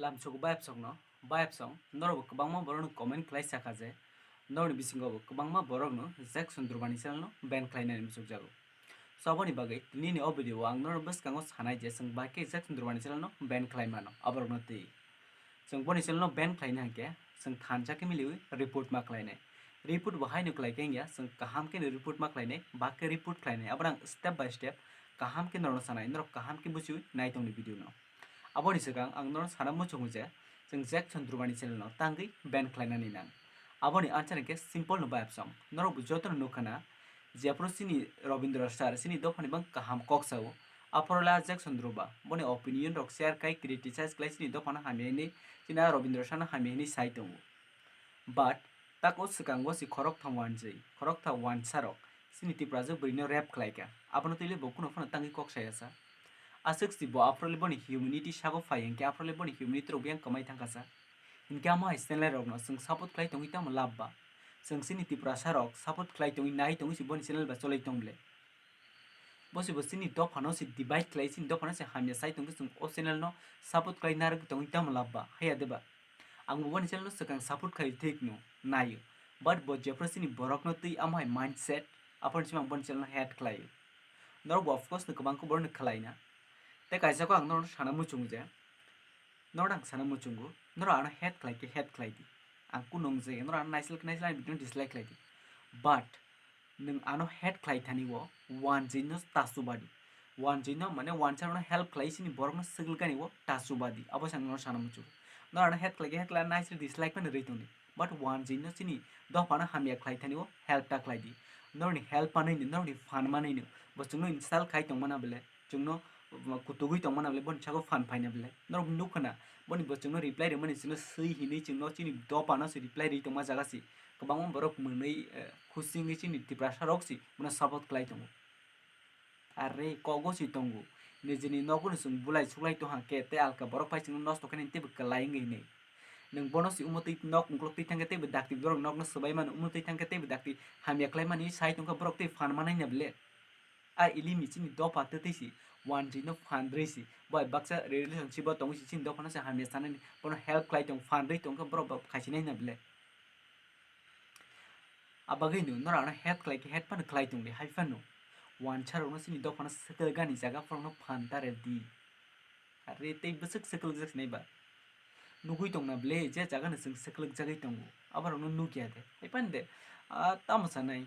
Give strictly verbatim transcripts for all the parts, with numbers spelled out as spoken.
Lamsogo bayapsongno, bayapsong norokbo kwbangma borokno comment khlai sakha je norokni bisingo bo kwbangma borokno Jackson Drupani channelno ban khlainani muchukjago. So aboni bagwi tinini o video o ang norokno bwskango sanai je chwng bai khe Jackson Drupani channelno ban khlai mano aborokno twi. Chwng boni channelno ban khlaina hwnkhe chwng thansa khe miliwi report ma khlainai. Report bo haino khlai khe wngya, chwng kaham kheno report ma khlainai, ba khe report khlainai. Abono ang step by step kaham khe norokno sanai, norok kaham khe buchiwi nai tongni video no. Aboni swkang ang norokno sana muchungo je chwng Jackson Drupani channelno tangwi ban khlainani nang. Aboni answer hwnkhe simple no bayapsong. Norokbo jotono nukha na, jephru chini Robindra sir chini dophani bang kaham kok sao, aphuru le a Jackson Drupa boni opinion rok share khai criticize khlai chini dophano hamya hinwi, chini a Robindra sir no hamya hinwi sai tongo. But tako swkango se khoroktham wanjwi, khoroktham wansa rok chini Tiprasa bwrwino rape khlaikha, abono twi le bo kuno phano tangwi kok saya sa. Aswk si bo aphuru le boni humanity sago phai hwnkhe aphuru le boni humanity rok biyang kwmai thangkha sa. Hinkhe amo hai channel rokno chwng support khlai tongwi tamo lab ba? Chwng chini Tiprasa rok support khlai tongwi nai tongwi se boni channel ba cholai tong ble. Bo se bo chini dophano se divide khlai, chini dophano se hamya sai tongkhe chwng o channel no support khlai narwk tongwi tamo lab ba? Haiya de ba? Ang bo boni channel no swkang support khai thik no naio. But bo jephru chini borok no twi amo hai mindset, aphuru sima ang boni channel no hate khlaio. Norok bo of course no kwbang khe borok no khlai na. Tei kaisa khe ang norok no sana muchung je, norok ang sana muchungo, norok ano hate khlai khe hate khlai di. Ang kunu wng je, norok ano naisle khe naisle ani video no dislike khlai di. But nwng ano hate khlai thani o wanjwi no ta chuba di. Wanjwi no mane wansa rok no help khlai chini borok no swkang gani o ta chuba di. Abo se ang norok sana muchungo. Norok ano hate khlai khe hate khlai naisle dislike phano rwi tong di. But wanjwi no chini dophano hamya khlai thani o help ta khlai di. Norokni help manwi no, norokni phan manwi no bo chwngno insult khai tong mana bele, chwngno kutugwi tong mana bele, boni sago phan phaina bele. Norok nukha na, boni bo chwngno reply rwmani chwngno swi hinwi chwngno chini dophano se reply rwi tongma jaga se. Kwbangma borok mwnwi, eh, khusingwi chini Tiprasa rok se bono support khlai tongo. Are kogo si tongo. Nijini nogo no chwng bulai suklai tongha khe tei alka borok phai chwngno nosto khe nini teibo kwlai wngwi hinwi. Nwng bono si umotwi nok ungkuluk twi thangkhe teibo dakti borok nokno swbai mano, umotwi thangkhe teibo dakti hamya khlai mani sai tongkha borok tei phan manai na bele. A ilimi chini dopha twtwi si wanjwi no phan rwi si bai baksa relationship o tongwi si chini dophano se hamya sanani bono help khlai tong phan rwi tongkha borok bo khaisi nai na bele. Abagwi no norok ano hate khlai khe hate phano khlai tong di hai phano. Wansa rok no chini dophano swkang gani jaga phano phan ta rw di. Are tei bwswk swkang jak sinai ba? Nugwi tong na bele je jaga no chwng swkang jagwi tongo. Abo rok no nukya de. Hai phano de. Ah, tamo sanai.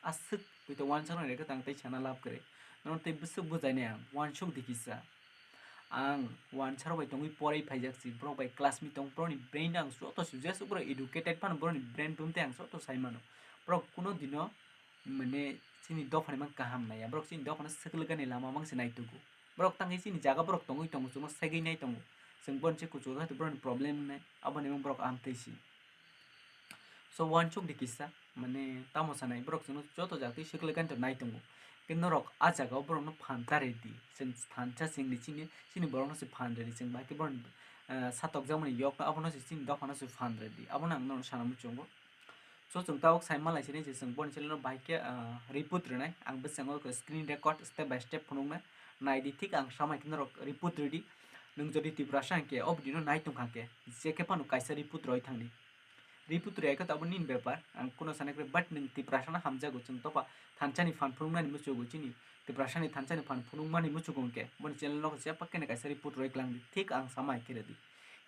Aswk twi to wansa rok ni rega tang tei sana lab kwrwi. Nono tei bwswk bujai nai ang. Wansuk di kisa. Ang wansa rok bai tongwi porai phaijak si, borok bai classmate tong, borok ni brain ang joto si, jesuk borok educated phano borok ni brain bumtwi ang joto sai mano. Borok kuno dino mane chini dophani mang kaham naiya, borok chini dophano swkang gani lama mang se naitugo. Borok tangwi chini jaga borok tongwi tongo, chwngno segwi nai tongo. Chwng bono se kuchugo khe borok ni problem wngnai, aboni mang borok amtwi si. So wansuk di kisa, mane tamo sanai borok chwngno joto jagwi swkang gani to nai tongo. Khe norok a jaga o borok no phan ta rw di, chwng thansa chwngni chini, chini borok no se phan rw di, chwng bai khe borok ni, ah, satokjakmani yok no abono se chini dophano se phan rw di, abono ang norok sana muchungo. So chwng tabuk sai malai sini je chwng boni channel no bai khe, ah, report rwnai, ang bwskango khe screen record step by step phunuknai, nai di thik ang samai khe norok report rw di. Nwng jodi Tiprasa hwnkhe o video no nai tongkha khe je khe phano kaisa report rwi thang di. Report rwya khe tabuk nini bepar, ang kuno sana kwrwi, but nwng Tiprasa no hamjago, chwng dopha thansa ni phan phunuknani muchugo chini, Tiprasa ni thansa ni phan phunukmani muchugo hwnkhe boni channel no jeba khe kaisa report rwi klang di, thik ang samai khe rw di.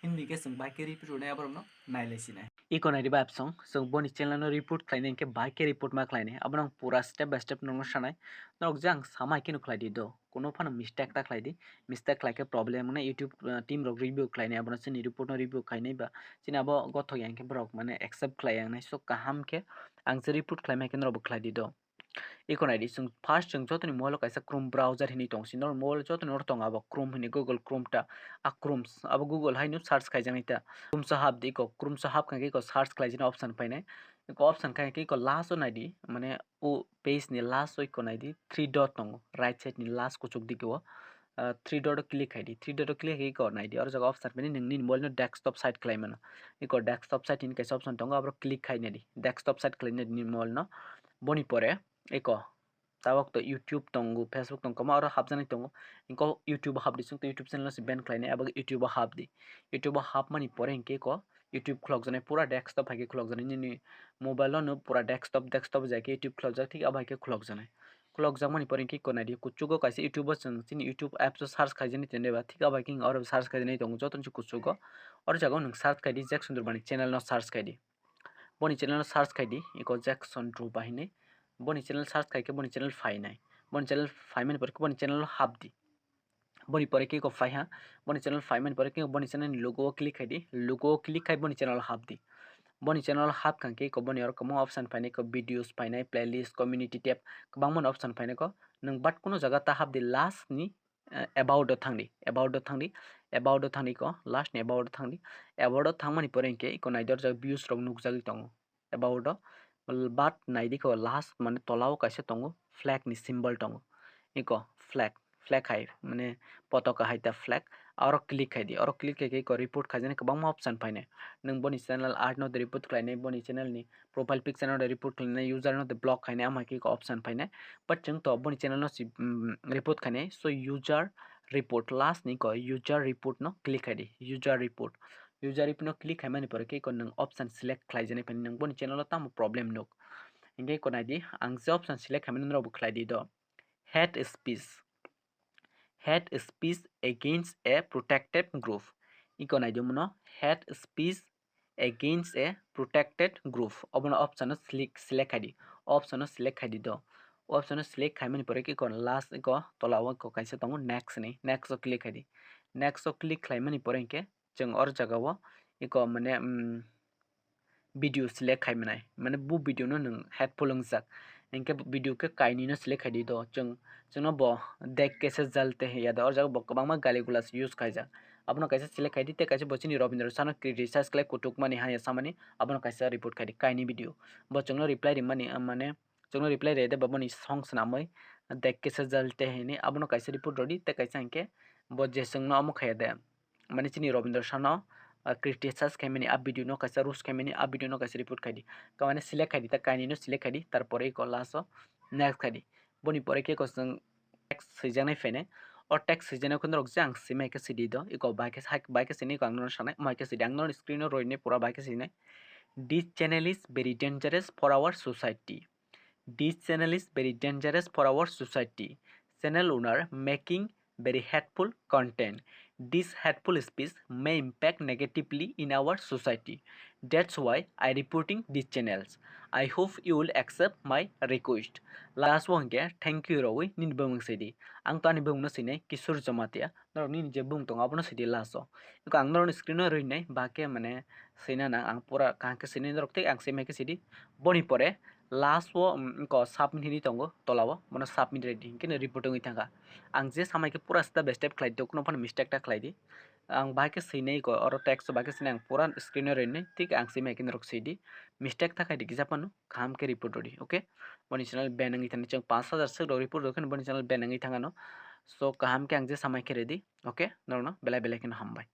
Hindi khe chwng bai khe report rwnai aborok no nai lai sinai. Iko nai di ba apsong, chwng boni channel no report khlainai hwnkhe bai khe report ma khlainai. Abono ang pura step by step nokno sanai. Norok je ang samai kheno khlai di do. Kuno phano mistake ta khlai di. Mistake khlai khe problem wngnai, YouTube, uh, team rok review khlainai, abono chini report no review khlainai ba. Chini abo gothok yang khe borok mane accept khlai yang nai. So kaham khe ang je report khlai mai khe norok bo khlai di do. Iko nai di, chwng first chwng jotoni mobile o kaisa Chrome browser hinwi tong si, norok mobile o jotoni oro tongo abo Chrome hinwi, Google Chrome ta, a Chrome s-, abo Google haino search khaijaknai ta. Chrome so hap di iko, Chrome so hap khankhe iko search khlaijani option phainai. Iko option khankhe iko last o nai di, mane o page ni last o iko nai di, three dot tongo, right side ni last kuchuk digi o. Ah, three dot o click khai di, three dot o click khai iko nai di, oro jaga option phainai nwng nini mobile no desktop site khlai mano. Iko desktop site hinwi kaisa option tongo, aboro click khai nai di, desktop site khlai nai di nini mobile no. Boni pore iko Tabok to YouTube tongo, Facebook tongo, kwbangma oro hapjaknai tongo. Hwnkhe o YouTube o hapdi, chwng to YouTube channel no se ban khlainai, abo YouTube o hapdi. YouTube o hapmani pore hwnkhe eko YouTube khulokjaknai, pura desktop hai khe khulokjaknai, nini mobile o no pura desktop, desktop jai khe YouTube khulokjak, thik abo hai khe khulokjaknai. Khulokjakmani pore hwnkhe eko naidi, kuchugo kaisa YouTube o chwng chini YouTube apps o search khaijani tongwi ba, thik abo hai khe oro search khaijani tongo, jotono se kuchugo. Oro jaga o nwng search khaidi, Jackson Durbani channel no search khaidi. Boni channel o search khaidi, eko Jackson Durba hinwi. Boni channel search khai khe boni channel phainai. Boni channel phaimani pore khe boni channel o hapdi. Boni pore khe eko phaiha, boni channel phaimani pore khe boni channel ni logo o click khaidi, logo o click khai boni channel o hapdi. Boni channel o hapkha khe eko boni oro kwbangma option phainai, eko videos phainai, playlist, community tab, kwbangma option phainai eko. Nwng but kuno jaga ta hapdi, last ni eh, about o thangdi, about o thangdi, about o thangdi eko, last ni about o thangdi. About o thangmani pore hwnkhe eko naidi, oro jaga views rok nukjagwi tongo about o. But naidi eko last, mane tola o kaisa tongo, flag ni symbol tongo. Eko flag, flag hai, mane potoka hai ta flag. Oro click khaidi, oro click khaikhe eko report khaijani kwbangma option phainai. Nwng boni channel art no report khlainai, boni channel ni profile picture no report khlainai, user no block khainai, amo hai khe eko option phainai. But chwng to boni channel no si, mm, report khainai, so user report, last ni ko user report no click khaidi, user report. User report no click khaimani pore khe eko nwng option select khlaijaknai phani nwng boni channel o tamo problem nuk. Hwnkhe eko naidi, ang je option select khaimani norok bo khlaidi do. Hate speech. Hate speech against a protected group. Eko naidi muno, hate speech against a protected group. Obono option o select, select khaidi. Option o select khaidi do. Option o select khaimani pore khe eko last eko tola o eko kaisa tongo next ni. Next o click khaidi. Next o click khlaimani pore hwnkhe chwng oro jaga o eko mane, mm, video select khai manai. Mane bo video no nwng hateful wngjak. Hwnkhe bo video khe kainwi no select khaidi do. Chwng, chwngno bo dekh kaise jalte hai ya do. Oro jaga bo kwbangma gali gulas use khaijak. Abono kaisa select khaidi, tei kaisa bo chini Robindra Sharma criticize khlai kutuk mani ha ya samani, abono kaisa report khaidi kainwi video. Bo chwngno reply rimani, ah, mane chwngno reply rede bo boni song swnamwi dekh kaisa jalte hai hinwi abono kaisa report rwdi, tei kaisa hwnkhe bo je chwngno omo khaiya de. Mane chini Robindra Sharma, ah, criticize khaimani, a video no kaisa roast khaimani, a video no kaisa report khaidi. Ka mane select khaidi, ta kainwi no select khaidi, tarpore eko last o next khaidi. Boni pore khe eko chwng text swijaknai phainai. O text swijaknai khe norok je ang swimai khe swidi do, eko bai khe, bai khe swinai eko ang norok sanai, mai khe swidi, ang norok screen o roinai pura bai khe swinai. This channel is very dangerous for our society. This channel is very dangerous for our society. Channel owner making very hateful content. This hateful speech may impact negatively in our society. That's why I reporting these channels. I hope you will accept my request. Last o hwnkhe thank you rogwi nini bumung swidi. Ang to ani bumung no swinai Kishore Jamatia. Norok nini je bumung tongo abono swidi last o. Eko ang norokni screen o rwinai, ba khe mane swina nang, ang pura kaham khe swinai norok, tei ang swimai khe swidi. Boni pore last o, um, eko submit hinwi tongo tola o, bono submit rwdi, hwnkhe no report wngwi thangkha. Ang je samai khe pura step by step khlai di, kuno phano mistake ta khlai di. Ang bahai khe swinai eko, oro text o bahai khe swinai, ang pura screen o rwinai, thik ang swimai khe norok swidi. Mistake ta khai di kisa phano, kaham khe report rwdi, okay? Boni channel ban wngwi thani chwng panch hajar swk rok report rwkhe boni channel ban wngwi thangano. So kaham khe ang je samai khe rwdi, okay? Norokno belai belai kheno hambai.